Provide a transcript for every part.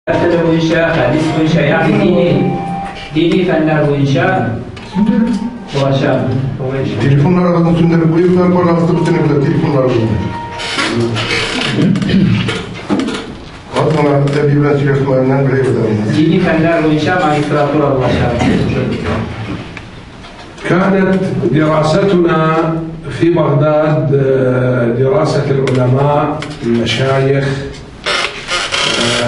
Теле буенча, хәдис буенча, ягъни дини фәннәр буенча булачак. Телефоннарыгызны сүндереп куегызлар, пожалуйста, бөтенегез телефоннарыгызны. Аз гына әби белән сөйләшүләреннән беләбез инде. Дини фәннәр буенча магистратура булачак. كانت دراستنا في بغداد دراسة العلماء المشايخ،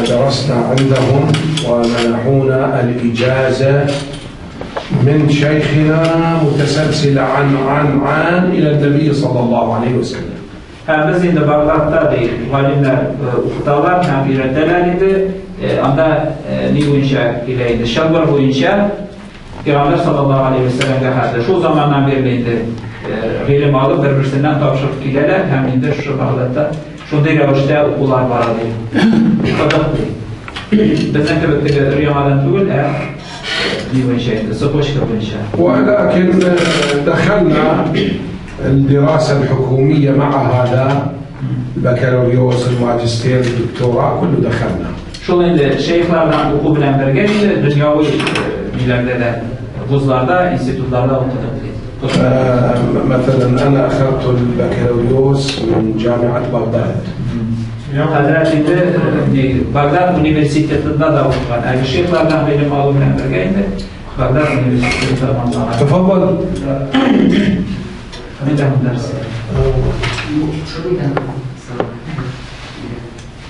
درسنا عندهم ومنحونا الإجازة من شيخنا متسلسلة عن عن عن إلى النبي صلى الله عليه وسلم. Һәм без инде Багдадта ди, галимнәр укыталар һәм өйрәтәләр иде. Анда ни буенча килә инде? Чылбыр буенча Пәйгамбәр саллаллаһу алейһи ва сәлләмгә хәтле шул заманнан бирле инде гыйлем алып бер-берсеннән тапшырып киләләр һәм инде шушы Багдадта шундый рәвештә укулар бара ди. Укыдык ди. Безнең кебек теге өр-яңадан түгел, ә ни буенча инде, цепочка буенча. ولكن دخلنا الدراسة الحكومية مع هذا البكالوريوس الماجستير الدكتوراه كله دخلنا. Шул инде шейхлардан уку белән бергә инде дөньяви ниләрдә дә, вузларда, институтларда укыдык ди. مثلا أنا أخذت البكالوريوس من جامعة بغداد. Хәзрәт инде Багдад университетында да укыган. Әле шейхлардан белем алу белән бергә инде Багдад университетын тәмамлаган. تفضل. Дәрес.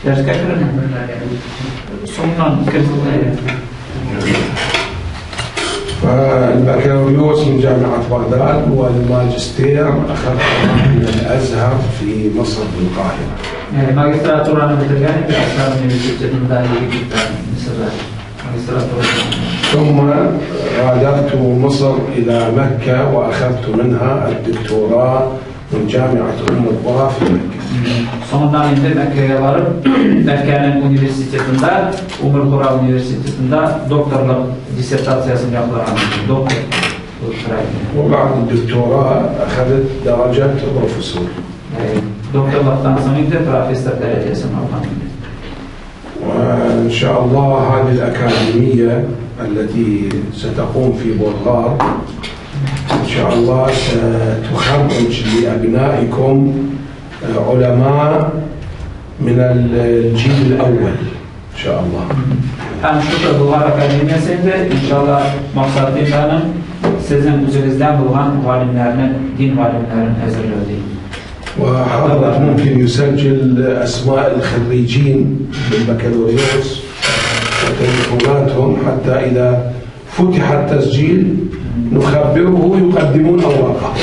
Дәрескә керәме? Соңыннан керсен. البكالوريوس من جامعة بغداد والماجستير أخذته من الأزهر في مصر بالقاهرة. Магистратураны бетергән инде Әзһәр университетында Египетта, Мисырда. Магистратура. ثم غادرت مصر إلى مكة وأخذت منها الدكتوراه من جامعة أم القرى في مكة. Соңыннан инде Мәккәгә барып, Мәккәнең университетында, Ум аль-Кура университетында докторлык диссертациясын яклаган. Доктор булып тора инде. وبعد الدكتوراه أخذت درجة بروفيسور. Докторлыктан соң инде профессор дәрәҗәсен алган инде. وإن شاء الله هذه الأكاديمية التي ستقوم في بلغار إن شاء الله ستخرج لأبنائكم علماء من الجيل الأول إن شاء الله. Һәм шушы Болгар академиясе инде иншалла максаты аның сезнең үзегездән булган галимнәрне, дин галимнәрен әзерләү ди. وحضرتك ممكن يسجل أسماء الخريجين بالبكالوريوس وتليفوناتهم حتى إذا فتح التسجيل نخبره يقدمون أوراقهم.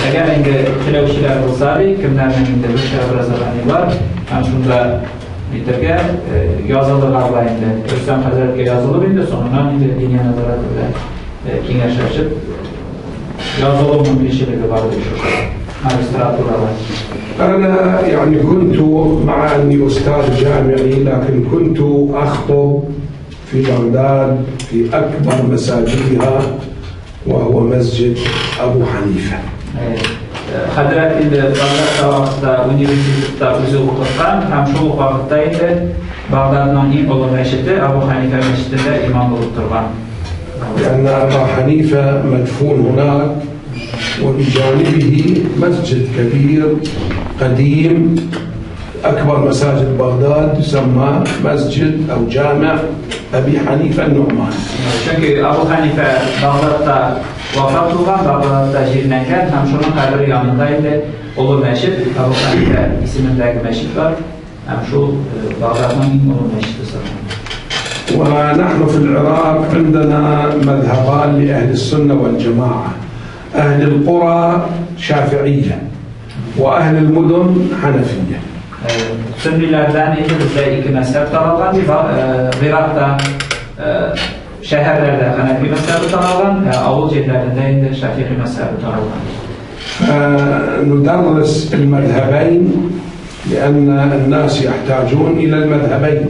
Әгәр инде теләүчеләр булса ди, кемнәрнең инде высшее образование бар, һәм шунда әйтергә, язылырга була инде. Рөстәм хәзрәткә язылып инде, соңыннан инде Диния нәзарәте белән киңәшләшеп язылу мөмкинчелеге бар ди шушы магистратурада. أنا كنت مع أني أستاذ جامعي لكن كنت أخطب في بغداد في أكبر مساجدها وهو مسجد أبو حنيفة. Хәзрәт инде Багдадта вакытта университетта үзе укыткан һәм шул ук вакытта инде Багдадның иң олы мәчете Абу Ханифа мәчетендә имам булып торган. لأن أبا حنيفة مدفون هناك وبجانبه مسجد كبير قديم أكبر مساجد بغداد يسمى مسجد أو جامع أبي حنيفة النعمان. Чөнки Абу Ханифа Багдадта вафат булган, Багдадта җирләнгән һәм шуның кабере янында инде олы мәчет, Абу Ханифа исемендәге мәчет бар һәм шул Багдадның иң олы мәчете санала. ونحن في العراق عندنا مذهبان لأهل السنة والجماعة، أهل القرى شافعية وأهل المدن حنفية. Сөнниләрдән инде бездә ике мәзһәб таралган, Гыйракта, шәһәрләрдә Хәнәфи мәзһәбе таралган, авыл җирләрендә инде Шафиғи мәзһәбе таралган. ندرس المذهبين لأن الناس يحتاجون إلى المذهبين.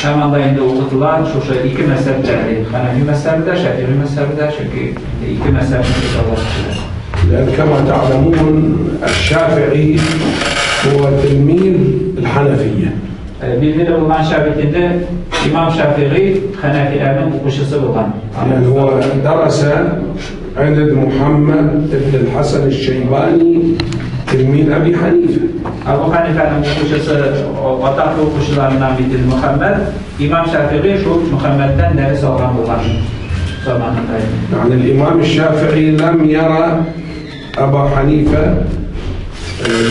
Һәм анда инде укытыла шушы ике мәзһәбтә, Хәнәфи мәзһәбе дә, Шафиғи мәзһәбе дә, чөнки ике мәзһәбне алар. لأن كما تعلمون الشافعي هو تلميذ الحنفية. Билгеле булганча бит инде Имам Шафигый Хәнәфиләрнең укучысы булган. يعني هو درس عند محمد بن الحسن الشيباني تلميذ أبي حنيفة. Әбу Хәнифәнең укучысы, атаклы укучыларыннан бит инде Мөхәммәд. Имам Шафигый шул Мөхәммәдтән дәрес алган булган заманында. يعني الإمام الشافعي لم يرى أبا حنيفة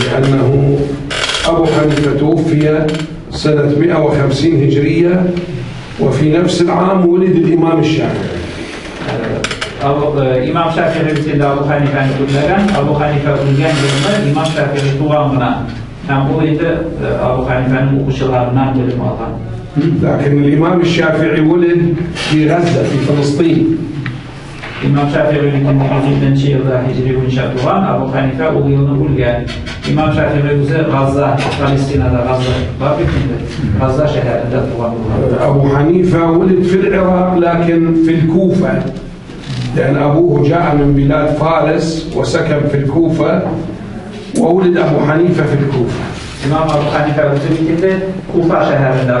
لأنه أبو حنيفة توفي سنة 150 هجرية، وفي نفس العام ولد الإمام الشافعي. İmam Şafii бит инде Әбу Хәнифәне күрмәгән. Әбу Хәнифә үлгән елны Имам Шафии туган гына. Һәм ул инде Әбу Хәнифәнең укучыларыннан белем алган. لكن الإمام الشافعي ولد في غزة في فلسطين. İmam Şafii 107 елда һиҗри буенча туган, Әбу Хәнифә ул елны үлгән. İmam Şafii үзе Газа, Палестинада Газа бар бит инде. Газа шәһәрендә туган булган. أبو حنيفة ولد في العراق لكن في الكوفة، لأن أبوه جاء من بلاد فارس وسكن في الكوفة، وولد أبو حنيفة في الكوفة. İmam Əbu Hənifə үзе бит инде Kufa шәһәрендә,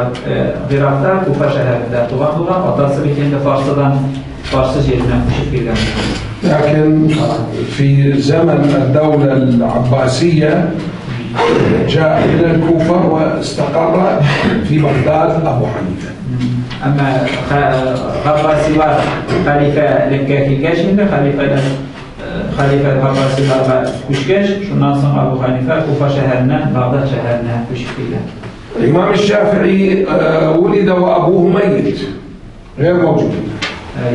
Иракта Kufa шәһәрендә туган булган. Атасы бит инде Фарсыдан, Фарсы җиреннән күчеп килгән. لكن في زمن الدولة العباسية جاء إلى الكوفة واستقر في بغداد أبو حنيفة. Әмма Габбасилар хәлифәлеккә килгәч инде, хәлифә Габбасиларга күчкәч, шуннан соң Әбу Хәнифә Куфа шәһәреннән Багдад шәһәренә күчеп килгән. الإمام الشافعي ولد وأبوه ميت غير موجود.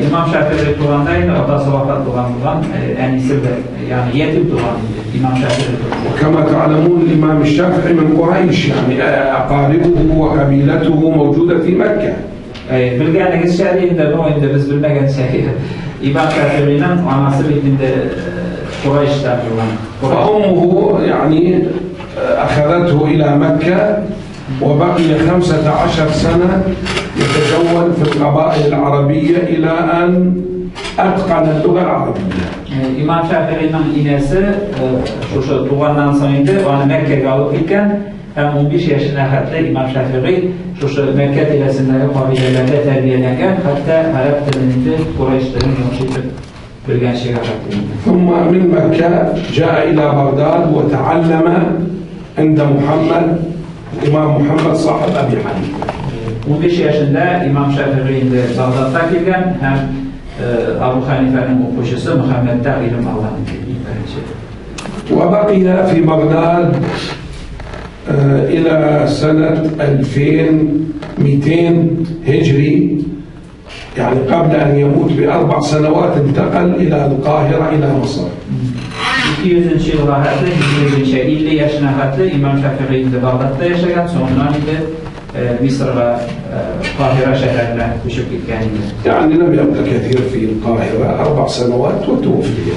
İmam Şafii туганда инде атасы вафат булган булган, әнисе дә, ягъни ятим туган инде İmam Şafii туган. وكما تعلمون الإمام الشافعي من قريش، يعني أقاربه وقبيلته موجودة في مكة. Белгәнегезчә инде, бу инде без белмәгәнчә, İmam Şafii'nin анасы бит инде Курайштан булган. فأمه يعني أخذته إلى مكة وبقي 15 سنة يتجول في القبائل العربية إلى أن أتقن اللغة العربية. İmam Şafii'nin инәсе шушы туганнан соң инде аны Мәккәгә алып киткән һәм 15 яшенә хәтле İmam Şafii шушы Мәккә тирәсендәге кабиләләрдә тәрбияләнгән, хәтта гарәп телен инде Курайш телен яхшы итеп белгәнчегә хәтле инде. ثم من مكة جاء إلى بغداد وتعلم عند محمد الإمام محمد صاحب أبي حنيفة. 15 яшендә İmam Şafii инде Багдадка килгән һәм Әбу Хәнифәнең укучысы Мөхәммәдтә гыйлем алган инде беренче. وبقي في بغداد إلى سنة 2200 هجري، يعني قبل أن يموت ب4 سنوات انتقل إلى القاهرة إلى مصر. 200 елга хәтле, һиҗри 50 яшенә хәтле İmam Şafii инде Багдадта яшәгән, соңыннан инде Мисырга, Каһирә шәһәренә күчеп киткән инде. يعني لم يبق كثير في القاهرة، 4 سنوات وتوفي.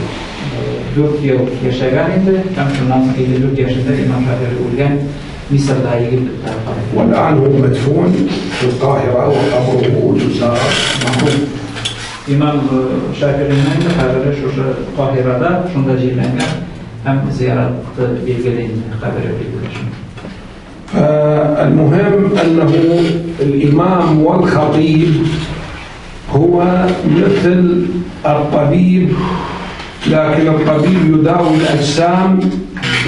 4 ел яшәгән инде, һәм шуннан соң 54 яшендә İmam Şafii үлгән Мисырда, Египетта. والآن هو مدفون في القاهرة وقبره جزار معروف. İmam Şafii'nin кабере шушы Каһирәдә, шунда җирләнгән һәм зияраты билгеле инде, кабере билгеле шунда. فالمهم أنه الإمام والخطيب هو مثل الطبيب، لكن الطبيب يداوي الأجسام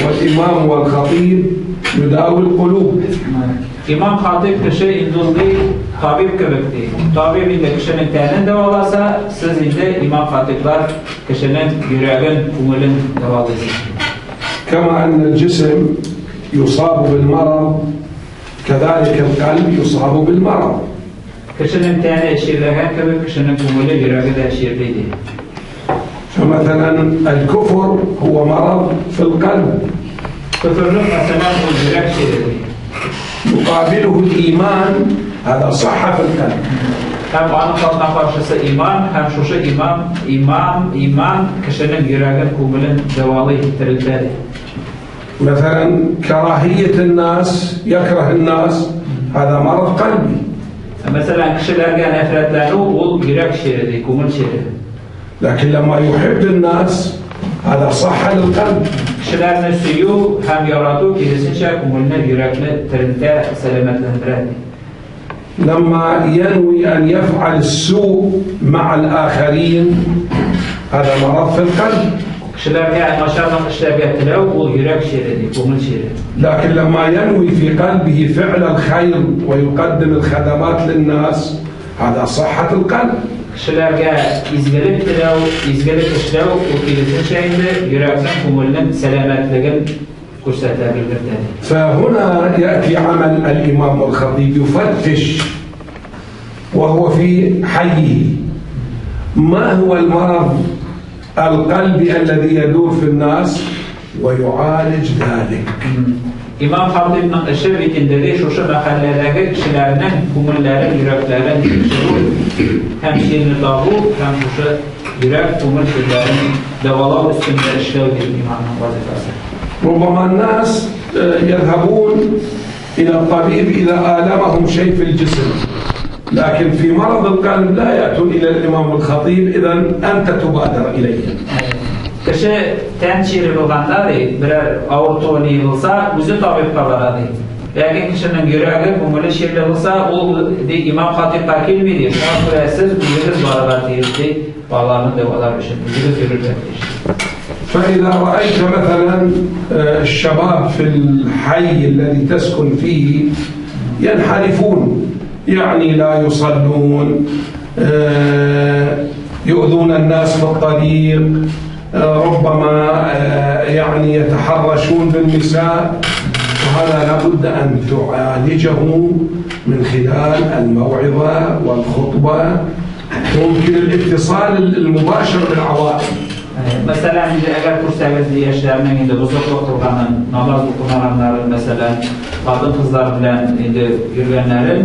والإمام والخطيب يداوي القلوب. İmam Xatib кеше инде ул ди, табиб кебек ди. Табиб инде кешенең тәнен дәваласа, сез инде имам хатиблар кешенең йөрәген, күңелен дәвалыйсыз. كما أن الجسم يصاب بالمرض كذلك القلب يصاب بالمرض. Кешенең тәне чирләгән кебек, кешенең күңеле, йөрәге дә чирли ди. فمثلا الكفر هو مرض في القلب. Көферлек мәсәлән ул йөрәк чире ди. يقابله الإيمان، هذا صحة في القلب. Һәм аның катна каршысы иман, һәм шушы иман кешенең йөрәген, күңелен дәвалый, терелтә ди. مثلا كراهية الناس، يكره الناس، هذا مرض قلبي. Мәсәлән, кешеләргә нәфрәтләнү ул йөрәк чире ди, күңел чире. لكن لما يحب الناس هذا صحة للقلب. Кешеләрне сөю һәм ярату киресенчә күңелне, йөрәкне терелтә, сәламәтләндерә. لما ينوي أن يفعل السوء مع الآخرين هذا مرض في القلب. Кешеләргә начарлык эшләргә теләү ул йөрәк чире, ди, күңел чире. لكن لما ينوي في قلبه فعل الخير ويقدم الخدمات للناس هذا صحة القلب. Кешеләргә изгелек теләү, изгелек эшләү ул киресенчә инде йөрәкнең, күңелнең сәламәтлеген күрсәтә, белдертә. فهنا يأتي عمل الإمام والخطيب، يفتش وهو في حيه ما هو المرض القلبي الذي يدور في الناس ويعالج ذلك. Имам хатыйбның эше бит инде ди, шушы мәхәлләдәге кешеләрнең күңелләрен, йөрәкләрен тикшерү һәм чирне табу һәм шушы йөрәк, күңел чирләрен дәвалау өстендә эшләү ди имамның вазифасы. ربما الناس يذهبون إلى الطبيب إذا آلمهم شيء في الجسم، لكن في مرض القلب لا يأتون إلى الإمام الخطيب، إذا أنت تبادر إليه. Кеше тән чире булганда ди, берәр авыртуы ни булса, үзе табибка бара ди. Ләкин кешенең йөрәге, күңеле чирле булса, ул ди имам хатибка килми ди. Шуңа күрә сез үзегез барырга тиеш ди, балаларны дәвалар өчен үзегез йөрергә тиеш. فإذا رأيت مثلا الشباب في الحي الذي تسكن فيه ينحرفون، يعني لا يصلون، يؤذون الناس في الطريق، ربما يعني يتحرشون بالنساء، وهذا لابد أن تعالجه من خلال الموعظة والخطبة، ممكن الاتصال المباشر بالعوائل. Мәсәлән, инде әгәр күрсәгез ди, яшьләрнең инде бозыклык кылганын, намаз укымаганнарын, мәсәлән, хатын-кызлар белән инде йөргәннәрен,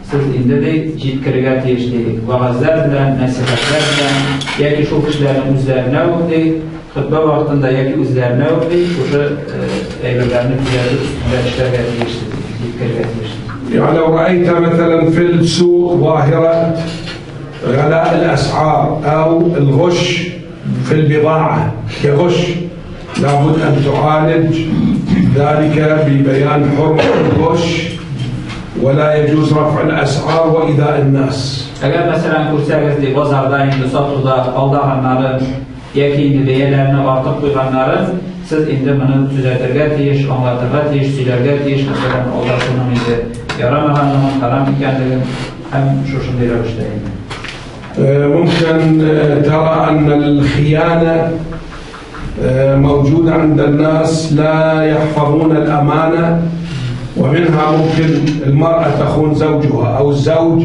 сез инде ди җиткерергә тиеш ди, вәгазьләр белән, нәсихәтләр белән, яки шул кешеләрнең үзләренә үк ди, хөтбә вакытында яки үзләренә үк ди, шушы әйберләрне төзәтү өстендә эшләргә тиеш ди, җиткерергә тиеш. يعني لو رأيت مثلا في السوق ظاهرة غلاء الأسعار أو الغش في البضاعة كغش، لابد أن تعالج ذلك ببيان حرمة الغش، ولا يجوز رفع الأسعار وإيذاء الناس. Әгәр мәсәлән күрсәгез ди, базарда инде сатуда алдаганнарын яки инде бәяләрне артык куйганнарын, сез инде моны төзәтергә тиеш, аңлатырга тиеш, сөйләргә тиеш, мәсәлән, алдашуның инде ярамаганлыгын, харам икәнлеген һәм шушындый рәвештә инде. ممكن ترى أن الخيانة موجودة عند الناس، لا يحفظون الأمانة، ومنها ممكن المرأة تخون زوجها أو الزوج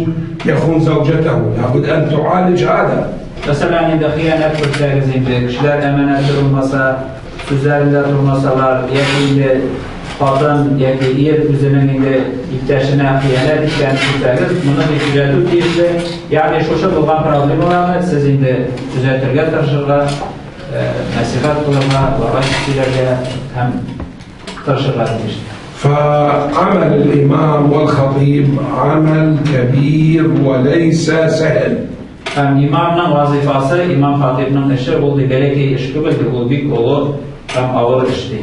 يخون زوجته، لابد أن تعالج هذا. Мәсәлән, инде хыянәт күрсәгез инде, кешеләр әманәтле булмаса, сүзләрендә тормасалар, яки инде хатын яки ир үзенең инде иптәшенә хыянәт иткән күрсәгез, моны бит төзәтү тиешле. Ягъни шушы булган проблемаларны сез инде төзәтергә тырышырга, нәсихәт кылырга, вәгазь сөйләргә һәм тырышырга тиеш. فعمل الإمام والخطيب عمل كبير وليس سهل. Һәм имамның вазифасы, имам хатибның эше ул ди бәләкәй эш түгел, ди, ул бик олы һәм авыр эш ди.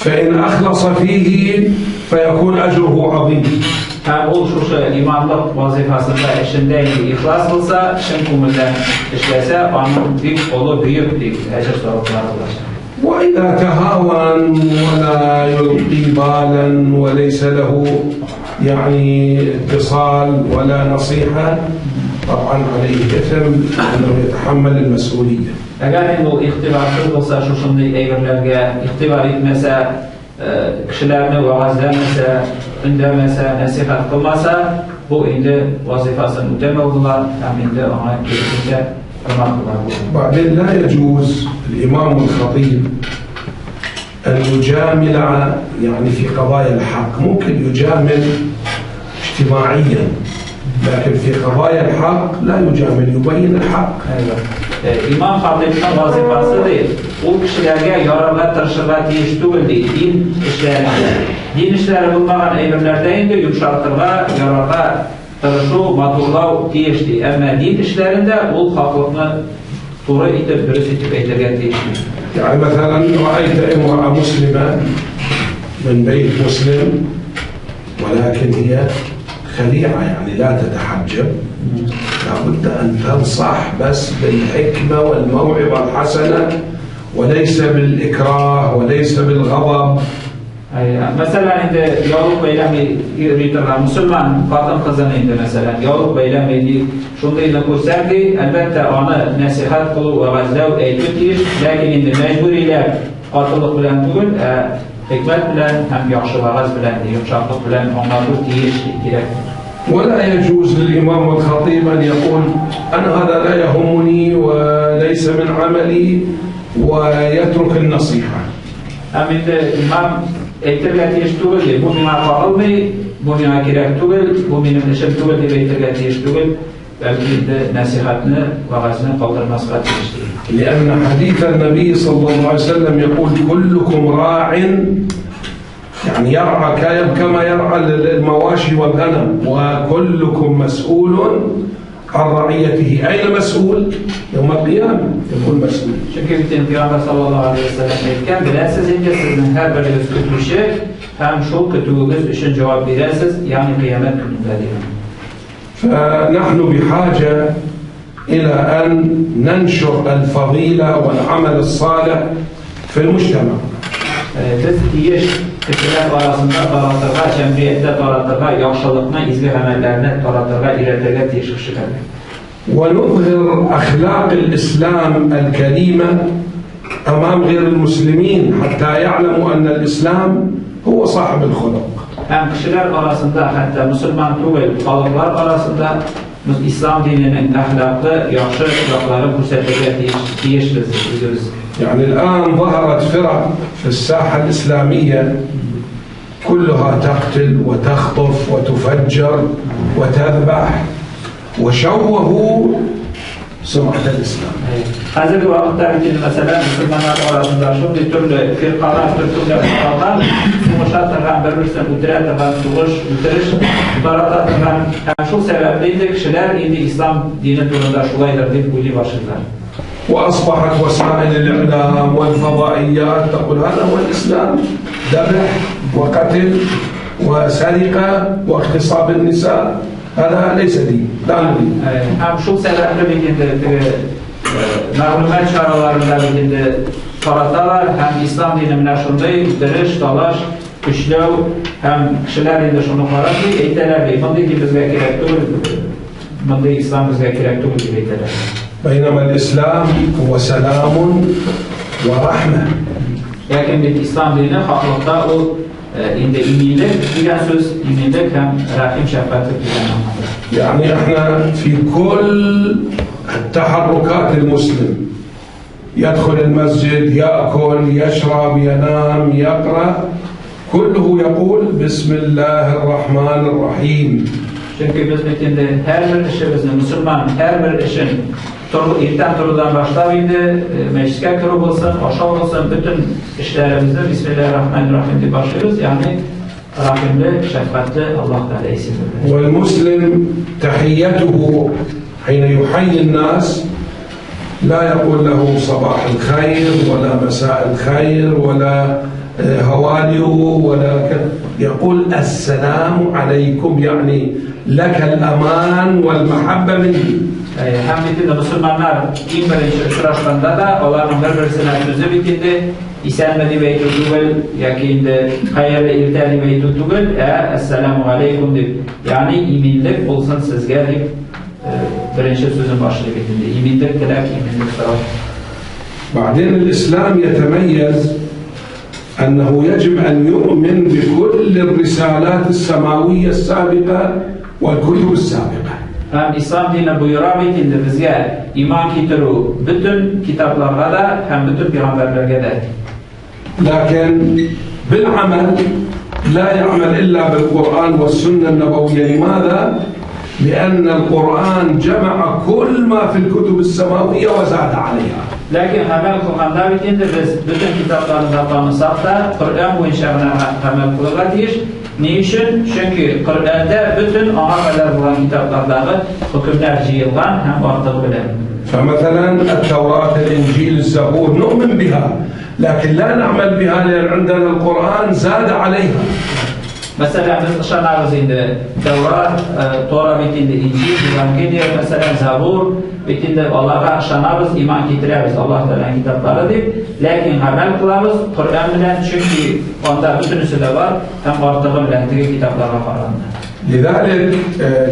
فإن أخلص فيه فيكون أجره عظيم. Һәм ул шушы имамлык вазифасында эшендә инде ихлас булса, чын күңелдән эшләсә, аның бик олы, бөек ди әҗер саваплары булачак. وإذا تهاون ولا يلقي بالا وليس له يعني اتصال ولا نصيحة، طبعا عليه إثم أنه يتحمل المسؤولية. Әгәр инде ул игътибарсыз булса, шушындый әйберләргә игътибар итмәсә, кешеләрне вәгазьләмәсә, өндәмәсә, нәсихәт кылмаса, бу инде вазифасын үтәмәү була һәм инде аңа киресенчә гөнаһ була. بعدين لا يجوز الإمام الخطيب أن يجامل يعني في قضايا الحق، ممكن يجامل اجتماعيا، لكن في قضايا الحق لا يجامل، يبين الحق. أيوة. İmam xatibның вазифасы ди, ул кешеләргә ярарга тырышырга тиеш түгел ди, дин эшләрендә. Дин эшләре булмаган әйберләрдә инде йомшартырга, ярарга тырышу, матурлау тиеш ди. Әмма дин эшләрендә ул хаклыкны туры итеп, дөрес итеп әйтергә тиеш. يعني مثلا رأيت امرأة مسلمة من بيت مسلم ولكن هي خليعة، يعني لا تتحجب، لابد أن تنصح بس بالحكمة والموعظة الحسنة وليس بالإكراه وليس بالغضب. Мәсәлән, инде яулык бәйләми йөри торган мөселман хатын-кызын инде мәсәлән, яулык бәйләми ди, шундыйны күрсәң ди, әлбәттә, аны нәсихәт кылу, вәгазьләү, әйтү тиеш, ләкин инде мәҗбүриләп катылык белән түгел, ә хикмәт белән һәм яхшы вәгазь белән, йомшаклык белән аңлату тиеш, кирәк. ولا يجوز للإمام والخطيب أن يقول أنا هذا لا يهمني وليس من عملي ويترك النصيحة. Һәм инде имам әйтергә тиеш түгел, бу миңа кагылмый, бу миңа кирәк түгел, бу минем эшем түгел дип әйтергә тиеш түгел, бәлки инде нәсихәтне, вәгазьне калдырмаска тиеш. لأن حديث النبي صلى الله عليه وسلم يقول كلكم راع، يعني يرعى كما يرعى المواشي والغنم، وكلكم مسؤول عن رعيته. أين مسؤول؟ يوم القيامة يكون مسؤول. Çünki bütün Peyğəmbər sallallahu aleyhi ve sellem әйткән, беләсез инде сезнең һәр берегез көтүче һәм шул көтүегез өчен җавап бирәсез, ягъни кыямәт көнендә дигән. فنحن بحاجة إلى أن ننشر الفضيلة والعمل الصالح في المجتمع. Без тиеш кешеләр арасында таратырга, җәмгыятьтә таратырга, яхшылыкны, изге гамәлләрне таратырга, өйрәтергә тиеш кешеләргә. ونظهر أخلاق الإسلام الكريمة أمام غير المسلمين حتى يعلموا أن الإسلام هو صاحب الخلق. Һәм кешеләр арасында, хәтта мөселман түгел халыклар арасында ислам диненең әхлаклы, яхшы якларын күрсәтергә тиешбез үзебез. يعني الآن ظهرت فرق في الساحة الإسلامية كلها تقتل وتخطف وتفجر وتذبح وشوهوا سمعة الإسلام. Хәзерге вакытта бит мәсәлән мөселманнар арасында шундый төрле фиркалар, төркемнәр таралган, сугыша торган, бер-берсен үтерә торган, сугыш, үтереш тарата торган. Һәм шул сәбәпле инде кешеләр инде ислам дине турында шулайдыр дип уйлый башлыйлар. وأصبحت وسائل الإعلام والفضائيات تقول هذا هو الإسلام، ذبح وقتل وسرقة واغتصاب النساء، هذا ليس دين، لا نريد. Һәм шул сәбәпле бит инде теге мәгълүмат чараларында бит инде тараталар һәм ислам дине менә шундый үтереш, талаш, көчләү һәм кешеләр инде шуны карап әйтәләр, мондый дин безгә кирәк түгел, мондый ислам безгә кирәк түгел дип әйтәләр. بينما الإسلام هو سلام ورحمة. Ләкин бит ислам дине хаклыкта ул инде иминлек дигән сүз, иминлек һәм рәхим, шәфкатьлек дигән мәгънәдә. يعني احنا في كل تحركات المسلم يدخل المسجد، يأكل، يشرب، ينام، يقرأ، كله يقول بسم الله الرحمن الرحيم. Çünki biz бит инде һәрбер эшебезне, мөселман һәрбер эшен иртән торудан башлап инде мәчеткә керү булсын, ашау булсын, бөтен эшләребезне Бисмиллаһир-рахманир-рахим дип башлыйбыз, ягъни рәхимле, шәфкатьле Аллаһ Тәгалә исеме белән. والمسلم تحيته حين يحيي الناس لا يقول له صباح الخير ولا مساء الخير ولا هواليو ولا يقول السلام عليكم، يعني لك الأمان والمحبة مني. Һәм бит инде мөселманнар иң беренче очрашканда да аларның бер-берсенә сүзе бит инде исәнме дип әйтү түгел, яки инде хәерле иртә дип әйтү түгел, ә әссәламу алейкум дип, ягъни иминлек булсын сезгә дип беренче сүзен башлый бит инде. Иминлек теләп, иминлек сорау. بعدين الإسلام يتميز أنه يجب أن يؤمن بكل الرسالات السماوية السابقة والكتب السابقة. Һәм ислам дине боера бит инде безгә иман китерү бөтен китапларга да һәм бөтен пәйгамбәрләргә дә. لكن بالعمل لا يعمل إلا بالقرآن والسنة النبوية. لماذا؟ لأن القرآن جمع كل ما في الكتب السماوية وزاد عليها. Ләкин гамәл кылганда бит инде без бөтен китапларны да танысак та, Коръән буенча гына гамәл кылырга тиеш. Ни өчен? Чөнки Коръәндә бөтен аңа кадәр булган китаплардагы хөкемнәр җыелган һәм артыгы белән. فمثلا التوراة الإنجيل الزبور نؤمن بها لكن لا نعمل بها لأن عندنا القرآن زاد عليها. Мәсәлән, без ышанабыз инде Тәүрат, Тора бит инде Инҗил, Евангелие, мәсәлән, Забур бит инде аларга ышанабыз, иман китерәбез Аллаһ Тәгаләнең китаплары дип, ләкин гамәл кылабыз Коръән белән, чөнки анда бөтенесе дә бар һәм артыгы белән теге китапларга караганда. لذلك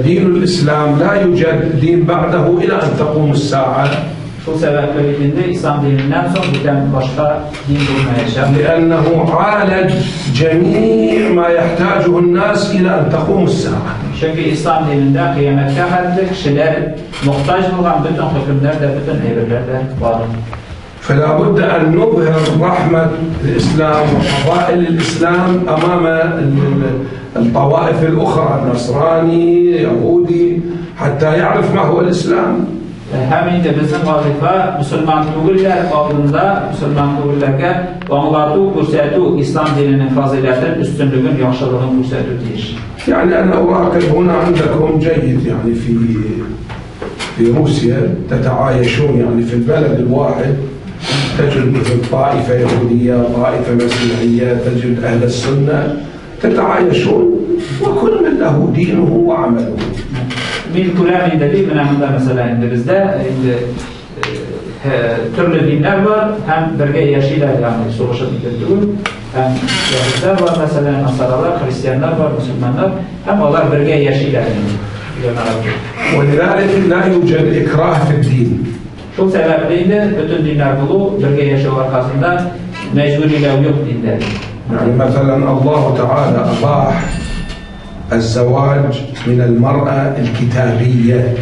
دين الإسلام لا يوجد دين بعده إلى أن تقوم الساعة. Шул сәбәпле бит инде ислам диненнән соң бүтән башка дин булмаячак. لأنه عالج جميع ما يحتاجه الناس إلى أن تقوم الساعة. Чөнки ислам динендә кыямәткә хәтле кешеләр мохтаҗ булган бөтен хөкемнәр дә, бөтен әйберләр дә бар. فلا بد أن نظهر رحمة الإسلام وفضائل الإسلام أمام الطوائف الأخرى، نصراني، يهودي، حتى يعرف ما هو الإسلام. Һәм инде безнең вазифа мөселман түгелләр алдында мөселман түгелләргә аңлату, күрсәтү, ислам диненең фазыйләтен, өстенлеген, яхшылыгын күрсәтү тиеш. يعني أنا أراقب هنا عندكم جيد، يعني في روسيا تتعايشون، يعني في البلد الواحد تجد مثل طائفة يهودية، طائفة مسيحية، تجد أهل السنة تتعايشون وكل من له دينه وعمله. Мин күрәм инде ди, менә монда мәсәлән инде бездә инде төрле диннәр бар һәм бергә яшиләр, ягъни сугышып итеп түгел. Һәм яһүдләр бар, мәсәлән, насаралар, христианнар бар, мөселманнар, һәм алар бергә яшиләр инде. ولذلك لا يوجد إكراه في الدين. Шул сәбәпле инде бөтен диннәр булу, бергә яшәү аркасында мәҗбүриләү юк диндә. يعني مثلا الله تعالى أباح الزواج من المرأة الكتابية،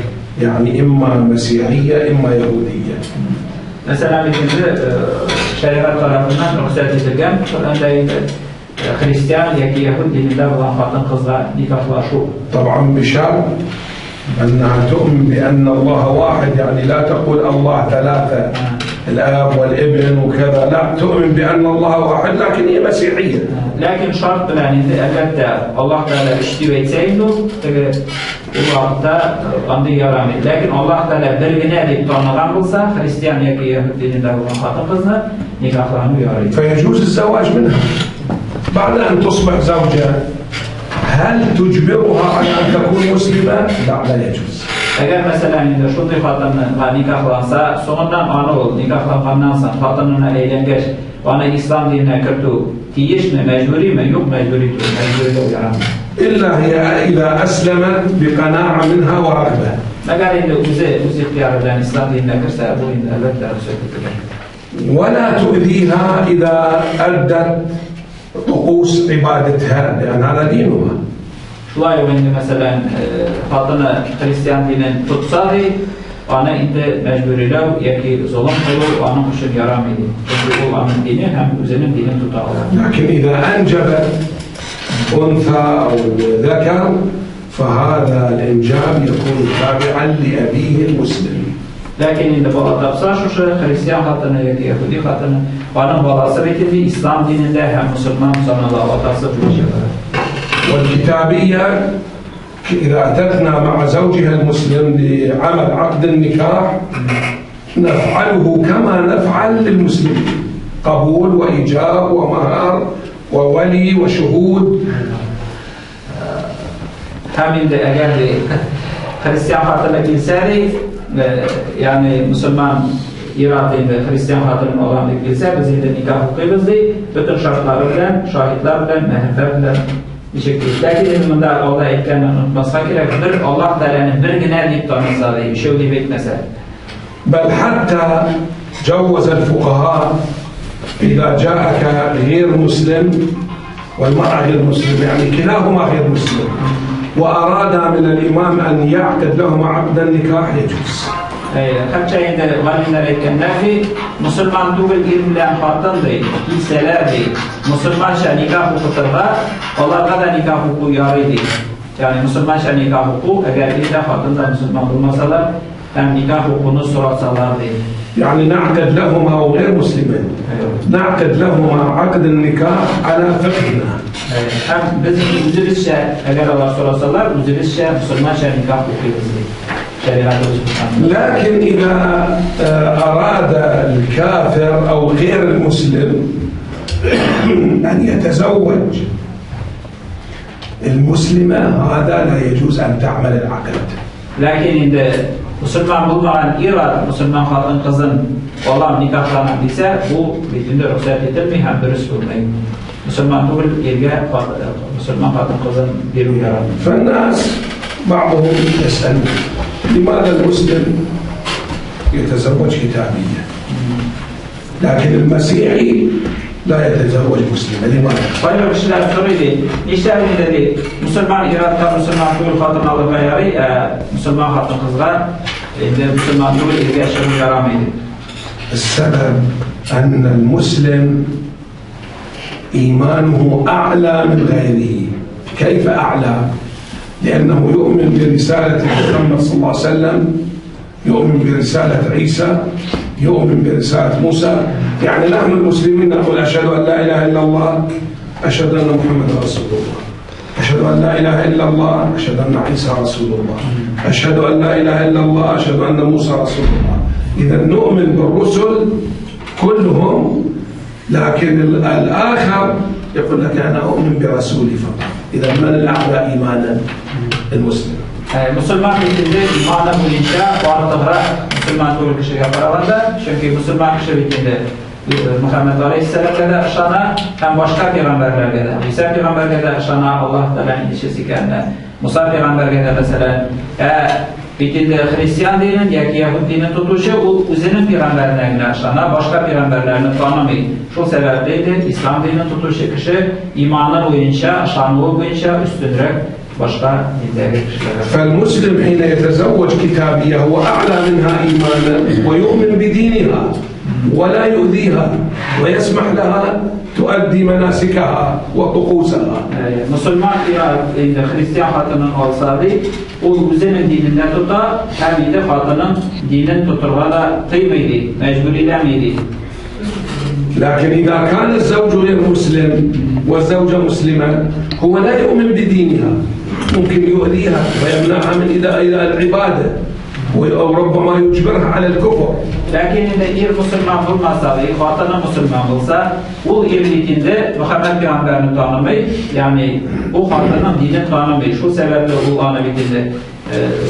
يعني إما مسيحية إما يهودية. Мәсәлән, бит инде шәригать тарафыннан рөхсәт ителгән Коръәндә инде христиан яки яһүд динендә булган хатын-кызга никахлашу. طبعا بشرط أنها تؤمن بأن الله واحد، يعني لا تقول الله ثلاثة، الآب والابن وكذا، لا، تؤمن بأن الله واحد لكن هي مسيحية. Ләкин шарт белән инде, әлбәттә, Аллаһ Тәгалә өч дип әйтсә инде ул, теге ул вакытта андый ярамый. Ләкин Аллаһ Тәгалә бер генә дип таныган булса, христиан яки яһүд динендә булган хатын-кызны никахлану ярый. فيجوز الزواج منها بعد أن تصبح زوجة. هل تجبرها على أن تكون مسلمة؟ لا، لا يجوز. Әгәр мәсәлән инде шундый хатынга никахланса, соңыннан аны ул никахланганнан соң хатынына әйләнгәч, аны ислам диненә кертү тиешме, мәҗбүриме? Юк, мәҗбүри түгел, мәҗбүриләү ярамый. إلا هي إذا أسلمت بقناعة منها ورغبة. Әгәр инде үзе үз ихтыяры белән ислам диненә керсә, бу инде әлбәттә рөхсәт ителә. ولا تؤذيها إذا أدت طقوس عبادتها، لأن هذا دينها. Шулай ук инде мәсәлән, хатыны христиан динен тотса ди, аны инде мәҗбүриләү яки золым кылу аның өчен ярамый ди. Чөнки ул аның дине һәм үзенең динен тота ала. لكن إذا أنجبت أنثى أو ذكر فهذا الإنجاب يكون تابعا لأبيه المسلم. Ләкин инде бала тапса, шушы христиан хатыны яки яһүди хатыны, аның баласы бит инде ислам динендә һәм мөселман санала, атасы буенча. والكتابية إذا أتتنا مع زوجها المسلم لعمل عقد النكاح نفعله كما نفعل للمسلمين، قبول وإيجاب ومهر وولي وشهود. Һәм инде әгәр дә христиан хатыны килсә ди, ягъни мөселман ир-ат инде христиан хатынын алам дип килсә, без инде никах укыйбыз ди, бөтен шартлары белән, шаһитлар белән, мәһерләр белән ничек ди. Ләкин инде монда алда әйткәнне онытмаска кирәк, бер Аллаһ Тәгаләне бер генә дип таныса ди, өчәү дип әйтмәсә. بل حتى جوز الفقهاء إذا جاءك غير مسلم والمرأة غير مسلم، يعني كلاهما غير مسلم، وأراد من الإمام أن يعقد لهما عقد النكاح يجوز. Хәтта инде галимнәр әйткәннәр ки, мөселман түгел ир белән хатын ди, килсәләр ди, мөселманча никах укытырга, аларга да никах уку ярый ди. Ягъни мөселманча никах уку, әгәр ир дә хатын да мөселман булмасалар, һәм никах укуны сорасалар ди. يعني نعقد لهما وغير مسلمين، نعقد لهما عقد النكاح على فقهنا. Һәм без үзебезчә, әгәр алар сорасалар, үзебезчә мөселманча никах укыйбыз ди. Шәригатебез кушкан. لكن إذا أراد الكافر أو غير المسلم أن يتزوج المسلمة هذا لا يجوز أن تعمل العقد. Ләкин инде мөселман булмаган ир-ат мөселман хатын кызын алам никахланам дисә, бу бит инде рөхсәт ителми һәм дөрес булмый. Мөселман түгел иргә мөселман хатын кызын бирү ярамый. فالناس بعضهم يسألون لماذا المسلم يتزوج كتابية لكن المسيحي لا يتزوج مسلمة، لماذا؟ Кайбер кешеләр сорый ди, нишләп инде ди, мөселман ир-атка мөселман түгел хатын алырга ярый, ә мөселман хатын кызга инде мөселман түгел иргә чыгу ярамый ди. السبب أن المسلم إيمانه أعلى من غيره. كيف أعلى؟ لأنه يؤمن برسالة محمد صلى الله عليه وسلم، يؤمن برسالة عيسى، يؤمن برسالة موسى. يعني نحن المسلمين نقول أشهد أن لا إله إلا الله، أشهد أن محمد رسول الله، أشهد أن لا إله إلا الله، أشهد أن عيسى رسول الله، أشهد أن لا إله إلا الله، أشهد أن موسى رسول الله. إذا نؤمن بالرسل كلهم، لكن الآخر يقول لك أنا أؤمن برسولي فقط. إذا من الأعلى إيمانا؟ المسلم. Мөселман бит инде иманы буенча артыграк мөселман түгел кешегә караганда, чөнки мөселман кеше бит инде Мөхәммәд алейһиссәламгә дә ышана һәм башка пәйгамбәрләргә дә. Гыйса пәйгамбәргә дә ышана, Аллаһ Тәгаләнең илчесе икәненә. Муса пәйгамбәргә дә мәсәлән, бит инде христиан динен яки яһүд динен тотучы ул үзенең пәйгамбәренә генә ышана, башка пәйгамбәрләрне танымый. Шул сәбәпле инде ислам динен тотучы кеше иманы буенча, ышануы буенча өстенрәк башка диндәге кешеләргә. فالمسلم حين يتزوج كتابية هو أعلى منها إيمانا ويؤمن بدينها ولا يؤذيها ويسمح لها تؤدي مناسكها وطقوسها. Мөселман инде христиан хатынын алса ди, ул үзенең динендә тота һәм инде хатынын динен тотырга да тыймый ди, мәҗбүриләми ди. لكن إذا كان الزوج غير مسلم والزوجة مسلمة هو لا يؤمن بدينها، ممكن يؤذيها ويمنعها من إلى العبادة أو ربما يجبرها على الكفر. Ләкин инде ир мөселман булмаса, хатыны мөселман булса, ул ир бит инде Мөхәммәд пәйгамбәрне танымый, ягъни ул хатынның динен танымый. Шул сәбәпле ул аны бит инде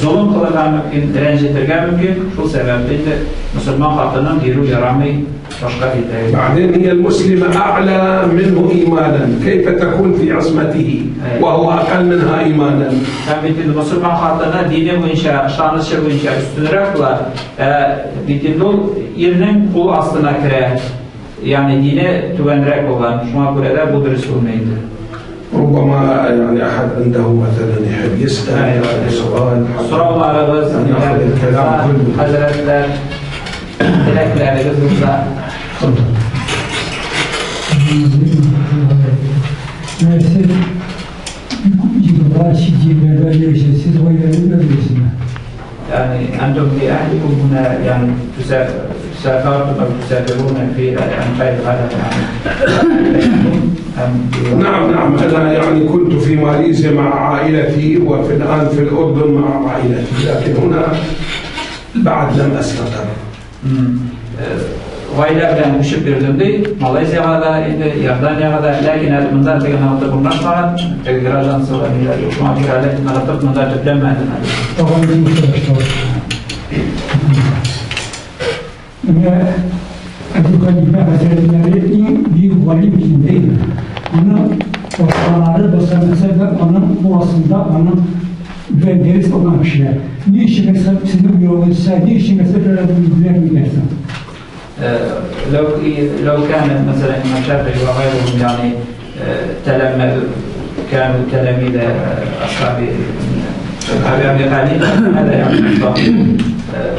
золым кылырга мөмкин, рәнҗетергә мөмкин. Шул сәбәпле инде мөселман хатынын бирү ярамый башка диндәге. بعدين هي المسلمة أعلى منه إيمانا، كيف تكون في عصمته وهو أقل منها إيمانا؟ Һәм бит инде мөселман хатыны дине буенча, ышанычы буенча өстенрәк була. Бит инде ул ирнең кул астына керә. Ягъни дине түбәнрәк булган. Шуңа күрә дә бу дөрес булмый инде. ربما يعني أحد عنده مثلا يحب يسأل سؤال. Сорауларыгыз, ناخذ الكلام كله. хәзрәтләр, теләкләрегез булса. Siz siz oy veriyorsunuz. يعني أنتم لأهلكم هنا يعني تسافرتم أو تسافرون في أنحاء العالم يعني. نعم نعم، أنا يعني كنت في ماليزيا مع عائلتي وفي الآن في الأردن مع عائلتي، لكن هنا بعد لم أستقر. Гаилә белән күчеп йөрдем ди, Малайзиягә дә, инде Иорданиягә дә, ләкин әле монда теге ныгытып урнашмаган, теге гражданство ниләр юк, шуңа күрә әле ныгытып монда төпләнмәдем әле. Менә Әбү Хәнифә хәзрәтләре иң бөек галим инде. Аның башкалары булса, мәсәлән, аның кул астында аның белән дәрес алган кешеләр. Ни өчен мәсәлән сезнең юлыгызда, ни өчен мәсәлән белән لو كان مثلا الإمام الشافعي وغيرهم يعني كانوا تلاميذ أصحاب أبي حنيفة، هذا يعني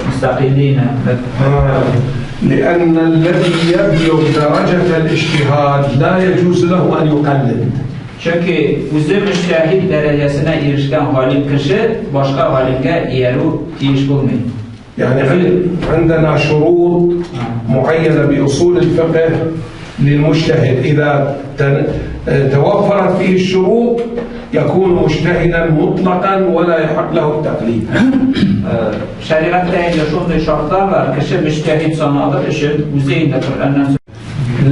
مستقلين. لأن الذي يبلغ درجة الاجتهاد لا يجوز له أن يقلد. Чөнки үзе мөҗтәһид дәрәҗәсенә ирешкән галим кеше башка галимгә иярү тиеш булмый. يعني عندنا شروط معينة بأصول الفقه للمجتهد، إذا توفرت فيه الشروط يكون مجتهدا مطلقا ولا يحق له التقليد. Şəriətdə indi şunday şartlar var, kişi müctehid sanalır üçün özü indi Kur'andan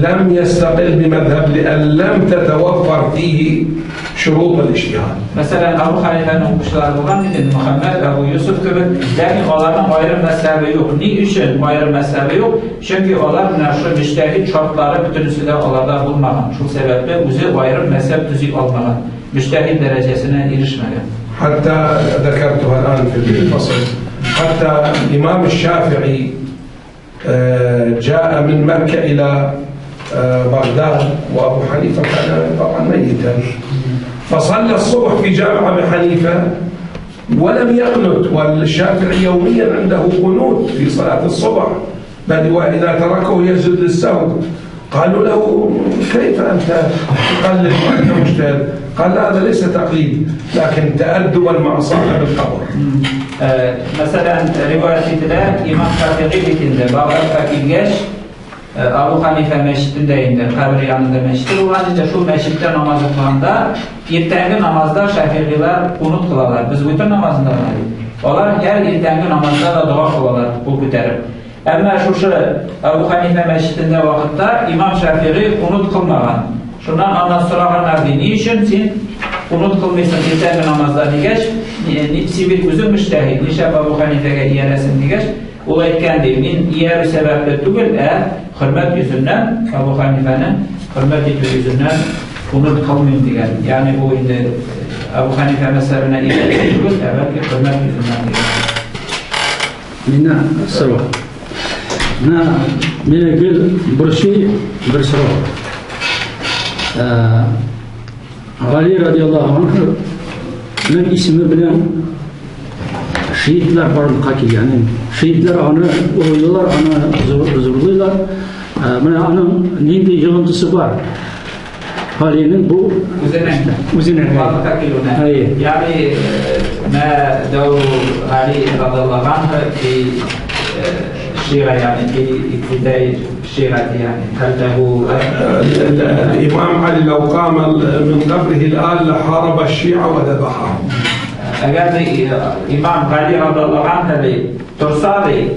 لم يستقل بمذهب لأن لم تتوفر فيه شروط الاجتهاد. Məsələn, Əbu Hənifənin oxumuşları bolğan idi, Muhammed, Əbu Yusuf kimi, lakin onların ayrı məzhəbi yox. Nə üçün ayrı məzhəbi yox? Çünki onlar mənə şu müctehid şartları bütünüsü də onlarda bulmağan. Şu səbəblə özü ayrı məzhəb düzüb almağan, müctehid dərəcəsinə erişməgan. حتى ذكرتها الآن في الفصل، حتى الإمام الشافعي جاء من مكة إلى بغداد وأبو حنيفة كان طبعا ميتا، فصلى الصبح في جامع أبي حنيفة ولم يقنت، والشافعي يوميا عنده قنوت في صلاة الصبح، بل وإذا تركه يسجد للسهو. قالوا له كيف أنت تقلد وأنت مجتهد؟ قال لا، هذا ليس تقليد لكن تأدبا مع صاحب القبر. Məsələn, rivayət edilə İmam Şafii bitində Bağdadda kelgəç Əbu Hənifə məscidində indi qəbir yanında məscidi olan idi. Şu məsciddə namaz oxuyanda ertəngi namazda Şafiilər qunut qılarlar. Biz vitr namazında qılarıq. Onlar hər ertəngi namazda da dua qılarlar, qol götürüb. Əmmə şu Əbu Hənifə məscidində vaxtda İmam Şafii qunut qılmağan. Şundan ondan sorağanlar deyir, nə üçün sən qunut qılmıysan ertəngi namazda degəç, sen bir özün müctehid, nişab Əbu Hənifəyə iyərəsin degəç, ol aytgan deyir, men iyərü səbəbli tugul, hurmat yüzündən, Əbu Hənifənin hurmat etüv yüzündən qunut qılmayım degan. Yəni bu indi Əbu Hənifə məzhəbinə iyərü tugul, bəlkə hurmat yüzündən degan. Meni so'roq. Meni gul burchi bir so'roq. Ali radhiyallohu anhu ning ismi bilan şehitler barlıqqa kelgan. Şehitler onu o'ylaylar, onu zo'rlaylar. Mana aning nindi yig'indisi bor. Alining bu o'zining barlıqqa keluvini. Ya'ni ma dawru Ali radhiyallohu anhu fi الشيعة، يعني في ابتداء الشيعة، يعني هل له الإمام علي لو قام من قبره الآن لحارب الشيعة وذبحهم. Əgər İmam Ali radhiyallohu anhu tursa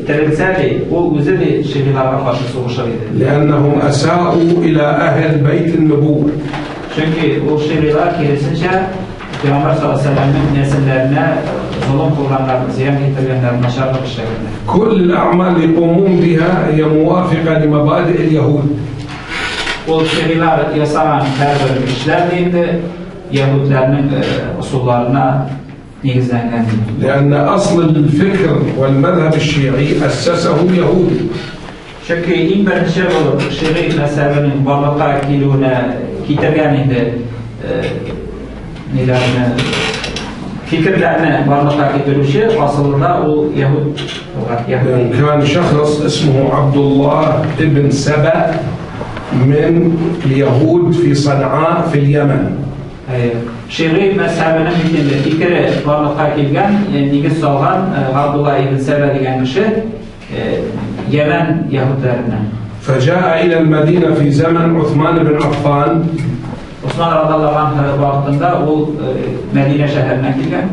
tirilsa u o'zi şiilarga qarshi so'g'ishar edi. لأنهم أساءوا إلى أهل بيت النبوة. Çünki o şiilar kerisincha Peygamber sallallahu aleyhi ve sellem'in nesillerine zulüm qilganlar, ziyan yetirganlar, nasharlik ishlaganlar. كل الأعمال يقومون بها هي موافقة لمبادئ اليهود. O şiilar yasagan hər bir işlər deyildi, Yahudlarının usullarına negizlengan. لأن أصل الفكر والمذهب الشيعي أسسه يهودي. Çünki eng birinchi bo'lib Şii mazhabining borliqqa keluvini keltirgan edi, nelarni, fikrlarni borliqqa keltiruvchi aslida u Yahud bo'lgan. كان شخص اسمه عبد الله ابن سبأ من اليهود في صنعاء في اليمن. Şii mazhabining fikri borliqqa kelgan, negiz solgan Abdullah ibn Saba degan kishi Yemen Yahudlaridan. فجاء إلى المدينة في زمن عثمان بن عفان. Osman radhiyallohu anhu vaqtida u Madina shahriga kelgan.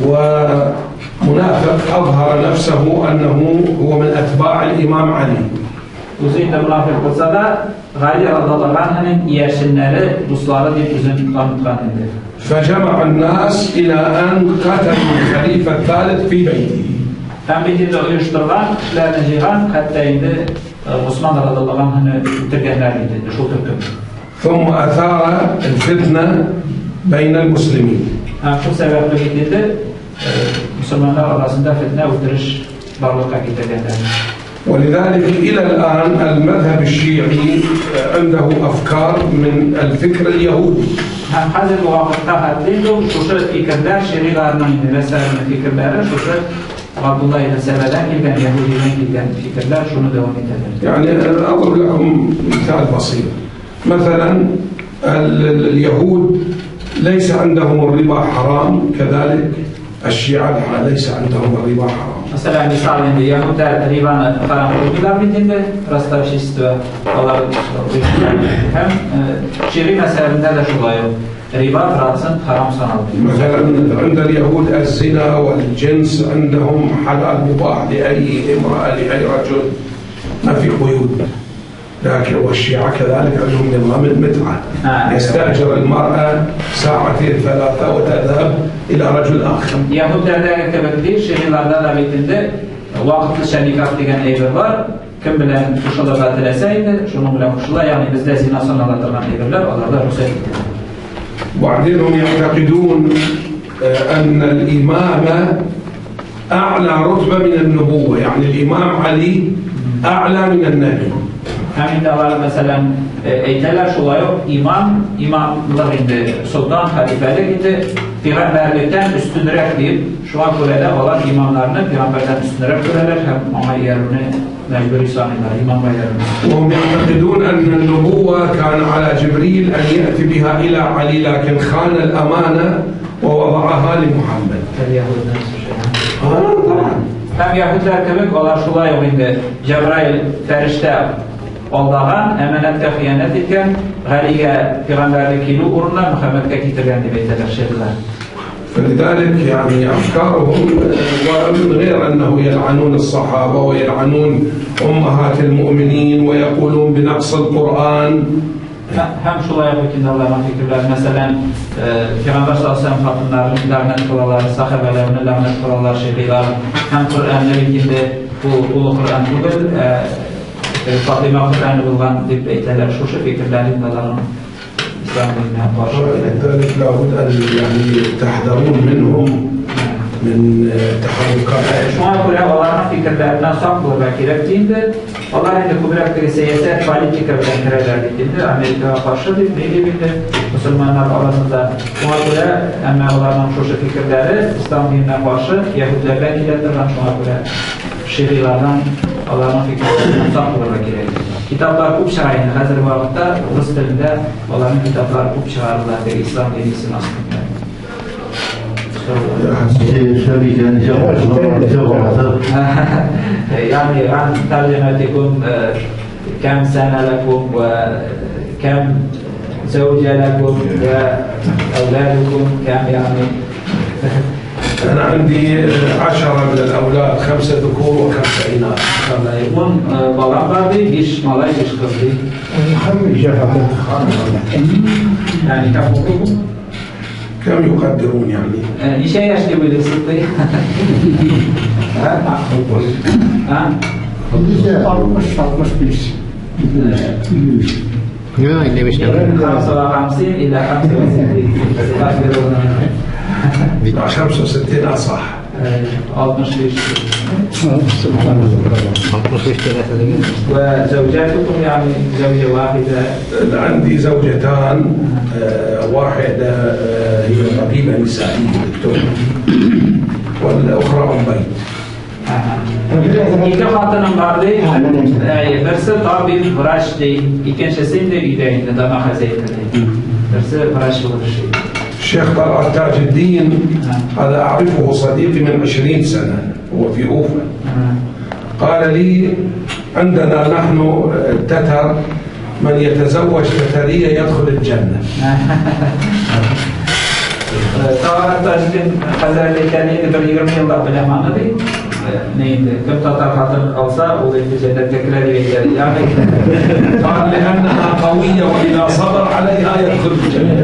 ومنافق أظهر نفسه أنه هو من أتباع الإمام علي. O'zi endi munofiq bo'lsa da Ali radhiyallohu anhuning iyashinlari, do'stlari deb o'zini tanitgan edi. فجمع الناس إلى أن قتلوا الخليفة الثالث في بيته. Ham bitini uyushtirgan, kishilarni jiygan, hatto endi Osman radhiyallohu anhuni o'ldirganlar edi shu turkum. ثم أثار الفتنة بين المسلمين. Shu sababli endi musulmonlar orasida fitna o'ldirish borliqqa keltirganlar. ولذلك إلى الآن المذهب الشيعي عنده أفكار من الفكر اليهودي. Ham hozirgi vaqtda haddi shu fikrlar şiilarning masalani fikrlari shu Abdullah ibn Sabadan kelgan, Yahudiydan kelgan fikrlar shuni davom etadi. يعني أضرب لكم مثال بسيط. مثلا اليهود ليس عندهم الربا حرام، كذلك الشيعة ليس عندهم الربا حرام. Мәсәлән, мисал инде яһүдләр рибаны харам кылмыйлар бит инде, ростовщичество алар һәм шигый мәсьәләсендә дә шулай ук риба процент харам санала. مثلا عند اليهود الزنا والجنس عندهم حلال مباح لأي امرأة لأي رجل، ما في قيود. لكن والشيعة كذلك عندهم نظام المتعة، يستأجر المرأة ساعتين ثلاثة وتذهب إلى رجل آخر. Яһүдләрдәге кебек ди, шигыйларда да бит инде вакытлыча никах дигән әйбер бар. Кем белән кушылырга теләсә инде, шуның белән кушыла, ягъни бездә зина санала торган әйберләр аларда рөхсәт ителә. وبعدين هم يعتقدون أن الإمامة أعلى رتبة من النبوة، يعني الإمام علي أعلى من النبي. Һәм инде алар, мәсәлән, әйтәләр шулай ук имам, имамлык инде солтан, хәлифәлек инде пәйгамбәрлектән өстенрәк дип, шуңа күрә дә алар имамнарны пәйгамбәрдән өстенрәк күрәләр һәм аңа иярүне мәҗбүри саныйлар, имамга иярүне. وهم يعتقدون أن النبوة كان على جبريل أن يأتي بها إلى علي، لكن خان الأمانة ووضعها لمحمد. اليهود نفس الشيء. طبعا. Һәм яһүдләр кебек алар шулай ук инде Җәбраил фәрештә алдаган, әманәткә хыянәт иткән, Галигә пәйгамбәрлек килү урынына Мөхәммәдкә китергән дип әйтәләр шигырьләр. فلذلك يعني أفكارهم، ومن غير أنه يلعنون الصحابة ويلعنون أمهات المؤمنين ويقولون بنقص القرآن. Һәм шулай ук инде аларның фикерләре, мәсәлән, Пәйгамбәр саллаллаһу алейһи ва сәлләм хатыннарын ләгънәт кылалар, сахабәләрне ләгънәт кылалар, шигыйлар. Һәм Коръәнне бит инде бу тулы Коръән түгел, Фатыйма Коръәне булган дип әйтәләр. Шушы фикерләр инде аларның ислам диненә каршы. لذلك لابد أن يعني تحذرون منهم من تحركات. Шуңа күрә аларның фикерләреннән сак булырга кирәк инде. Алар инде күбрәк теге сәясәт, политика белән керәләр бит инде, Америкага каршы дип, ни дип инде мөселманнар арасында. Шуңа күрә, әмма аларның шушы фикерләре ислам диненә каршы, яһүдләрдән килә торган, шуңа күрә шигыйлардан аларның фикерләреннән сак булырга кирәк. Китаплар күп чыга инде, хәзерге вакытта рус телендә аларның китаплары күп чыгарыла, теге ислам дине астында. يعني عن ترجمتكم كم سنة لكم وكم زوجة لكم وأولادكم كم يعني؟ أنا عندي 10 من الأولاد، 5 ذكور و5 إناث. ун балам бар ди, 5 малай, 5 кыз ди. يعني كم عمركم؟ كم يقدرون يعني؟ Ничә яшь дип уйлыйсыз ди? Ха? 60, 65. 55 إلى 65 يقدرون. لا، 65 أصح. 65. وزوجاتكم يعني زوجة واحدة؟ عندي زوجتان، واحدة هي طبيبة نسائية دكتورة، والأخرى أم بيت. Ике хатыным бар ди. Берсе табиб, врач ди, икенчесе инде өйдә инде домохозяйка ди. Берсе врач булып эшли. الشيخ طلعت تاج الدين هذا أعرفه صديقي من 20 سنة، هو في أوفا. قال لي عندنا نحن التتر من يتزوج تترية يدخل الجنة. Талгат Таҗетдин хәзрәт әйткән инде бер 20 еллап беләм аны ди. Не инде кем татар хатын алса, ул инде җәннәткә керә дип әйтә. Ягъни قال لأنها قوية وإذا صبر عليها يدخل الجنة.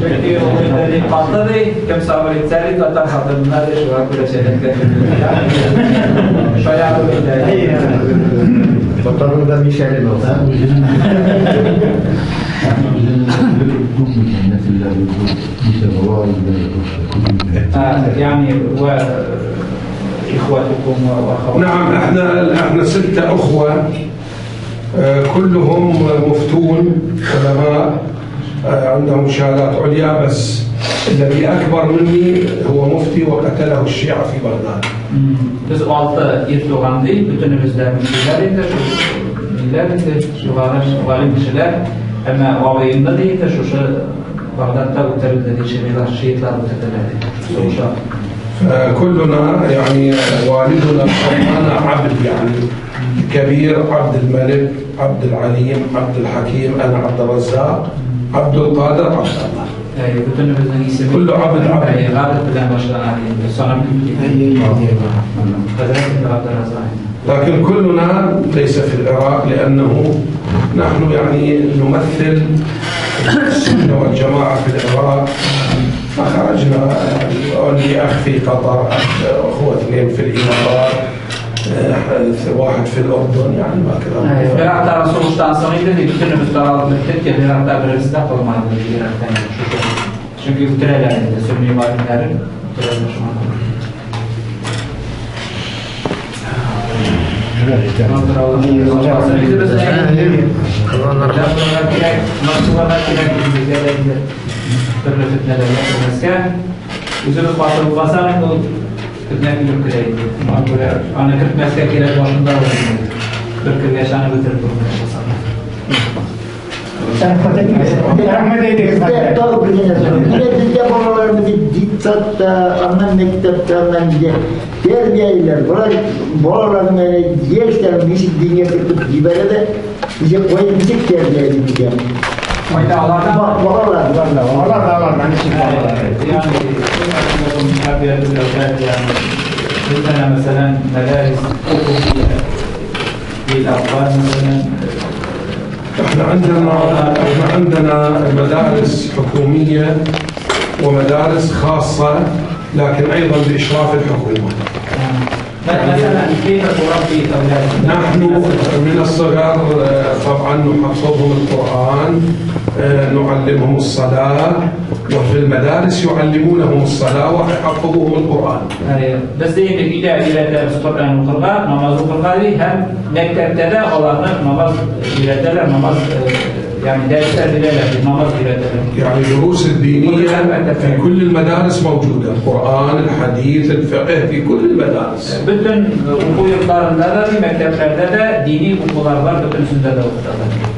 Чөнки ул инде каты ди, кем сабыр итсә ди, татар хатынына ди, шуңа күрә җәннәткә керә. Шаярып әйтә. Татарның да мишәре булса. يعني وإخوتكم وأخواتكم. نعم، احنا 6 أخوة، كلهم مفتون علماء، عندهم شهادات عليا، بس الذي أكبر مني هو مفتي وقتله الشيعة في بغداد. Biz 6 ир туган ди, бөтенебез дә мөфтиләр инде, шул ниләр инде, югары галим кешеләр. Әмма абыемны ди инде шушы Багдадта үтерелде ди, шиитлар, шиитлар үтерделәр ди. Сугыша. فكلنا يعني والدنا سمانا عبد، يعني الكبير عبد الملك، عبد العليم، عبد الحكيم، أنا عبد الرزاق، عبد القادر، عبد الله. Bütünümüzün ismi Kullu abd abd. Gabd bilen başlanan sonra Hazreti Abdurrazzak. لكن كلنا ليس في العراق، لأنه نحن يعني نمثل السنة والجماعة في العراق، فخرجنا. لي أخ في قطر، أخوة اثنين في الإمارات، واحد في الأردن، يعني ما كذا. Irakta sonuçtan sonra idi, bütünümüz dağılıp bittik ki Irakta birisi de kalmadı Irak'tan. Çünkü bitireler idi, Sünni valimlerin bitireler şu anda. Үзебез батыр булмасак, инде ул фетнә килеп керә инде. Шуңа күрә аны кертмәскә кирәк башында ул. Бер кергәч аны бетереп булмый. Рәхмәт әйтегез. Тагы бер генә сорау. Менә бездә балаларыбызны детсадта, аннан мәктәптә, аннан тәрбиялиләр. Болар балаларны яшьләрен ничек дингә кертеп җибәрә дә, ничек куеп, ничек тәрбияли икән? Кайда алардан Балалар, Алар да алардан ничек балалар. يعني تربية الأولاد، يعني عندنا مثلا مدارس حكومية للأطفال مثلا. احنا عندنا مدارس حكومية ومدارس خاصة، لكن أيضا بإشراف الحكومة. مثلا كيف تربي أولادك؟ نحن من الصغر طبعا نحفظهم القرآن، نعلمهم الصلاة، وفي المدارس يعلمونهم الصلاة ويحفظوهم القرآن. Biz de өйдә өйрәтәбез Коръән укырга, намаз укырга ди, һәм мәктәптә дә аларны намаз өйрәтәләр, намаз يعني дәресләр бирәләр, намаз өйрәтәләр. يعني الدروس الدينية في كل المدارس موجودة، القرآن، الحديث، الفقه في كل المدارس. Бөтен уку йортларында да, мәктәпләрдә дә дини укулар бар, бөтенесендә дә укыталар.